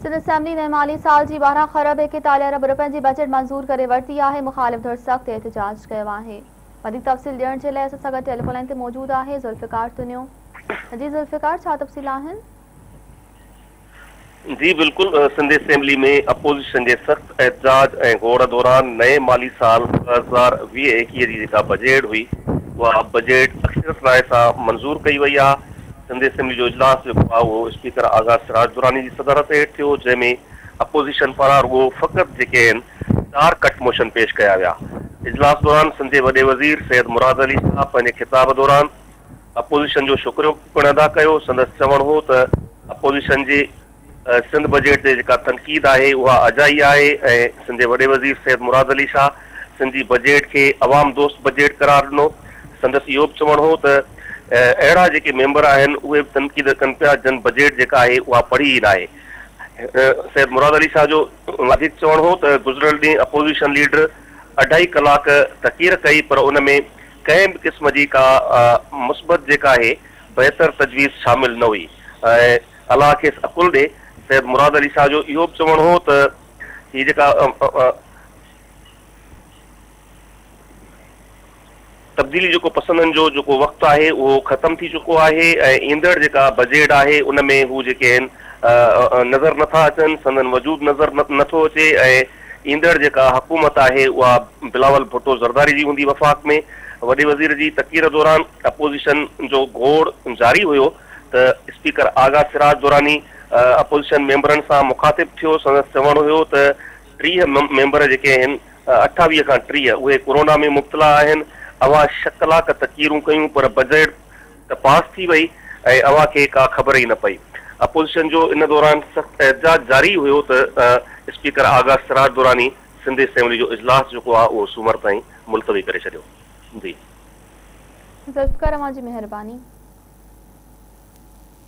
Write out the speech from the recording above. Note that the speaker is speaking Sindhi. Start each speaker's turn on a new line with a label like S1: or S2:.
S1: سنڌ اسيمبلي نئين مالي سال جي 12 کرب 41 ارب رپين جي بجيٽ منظور ڪري ورتي آهي، مخالف ڌر سخت احتجاج ڪيو آهي. وڌيڪ تفصيل ڏيڻ جي لاء اسان سان گڏ ٽيليفون لائين تي موجود آهي ذوالفقار تنيو. جي ذوالفقار ڇا تفصيل آهن؟
S2: جي بلڪل سنڌ اسيمبلي ۾ اپوزيشن جي سخت احتجاج ۽ گوڙ دوران نئين مالي سال 2020 21 جي جيڪا بجيٽ هئي اها بجيٽ اڪثريت راء سان منظور ڪئي وئي آهي. سنڌ اسيمبلي جو اجلاس جيڪو آهي اهو اسپيڪر آغا سراج دراني جي صدارت هيٺ ٿيو جنهن ۾ اپوزيشن پاران رڳو فقط جيڪي آهن چار ڪٽ موشن پيش ڪيا ويا. اجلاس دوران سنڌ جي وڏي وزير سيد مراد علي شاهه پنهنجي خطاب دوران اپوزيشن جو شڪريو پڻ ادا ڪيو، سندس چوڻ هو ته اپوزيشن جي سنڌ بجيٽ تي جيڪا تنقيد آهي اها اجائي آهي ۽ سنڌ جي وڏي وزير سيد مراد علي شاهه سنڌ جي بجيٽ کي عوام دوست بجيٽ قرار ڏنو، سندس اهو به چوڻ هو ته اهڙا جيڪي ميمبر آهن اهي به تنقيد ڪن پيا جن بجيٽ جيڪا آهي اها پڙهي ئي ناهي. سيد مراد علي شاهه جو وڌيڪ چوڻ هو ته گذريل ڏينهن اپوزيشن ليڊر اڍائي ڪلاڪ تقرير ڪئي پر ان ۾ ڪنهن به قسم جي ڪا مثبت جيڪا آهي بهتر تجويز شامل نه هئي ۽ الله کيس عقل ڏي. سيد مراد علي شاهه جو اهو به چوڻ هو ته هي جيڪا تبديلي جيڪو پسندن جو جيڪو وقت آهي اهو ختم ٿي چڪو آهي ۽ ايندڙ جيڪا بجيٽ آهي ان ۾ هو جيڪي آهن نظر نٿا اچن سندن وجود نظر نٿو اچي ۽ ايندڙ جيڪا حڪومت آهي اها بلاول ڀٽو زرداري جي هوندي وفاق ۾ وڏي وزير جي تقرير دوران اپوزيشن جو گوڙ جاري هيو ته اسپيڪر آغا سراج دراني اپوزيشن ميمبرن سان مخاطب ٿيو سندس چوڻ هيو ته 30 ميمبر جيڪي آهن 28 کان 30 اهي ڪورونا ۾ مبتلا آهن اوهان ڇهه ڪلاڪ تقريرون ڪيون پر بجيٽ ته پاس ٿي وئي ۽ اوهان کي ڪا خبر ئي نه پئي. اپوزيشن جو ان دوران سخت احتجاج جاري هيو ته اسپيڪر آغا سراج دراني سنڌ اسيمبلي جو اجلاس جيڪو آهي اهو سومر تائين ملتوي ڪري ڇڏيو. جي.
S1: ذوالفقار اوهان جي مهرباني.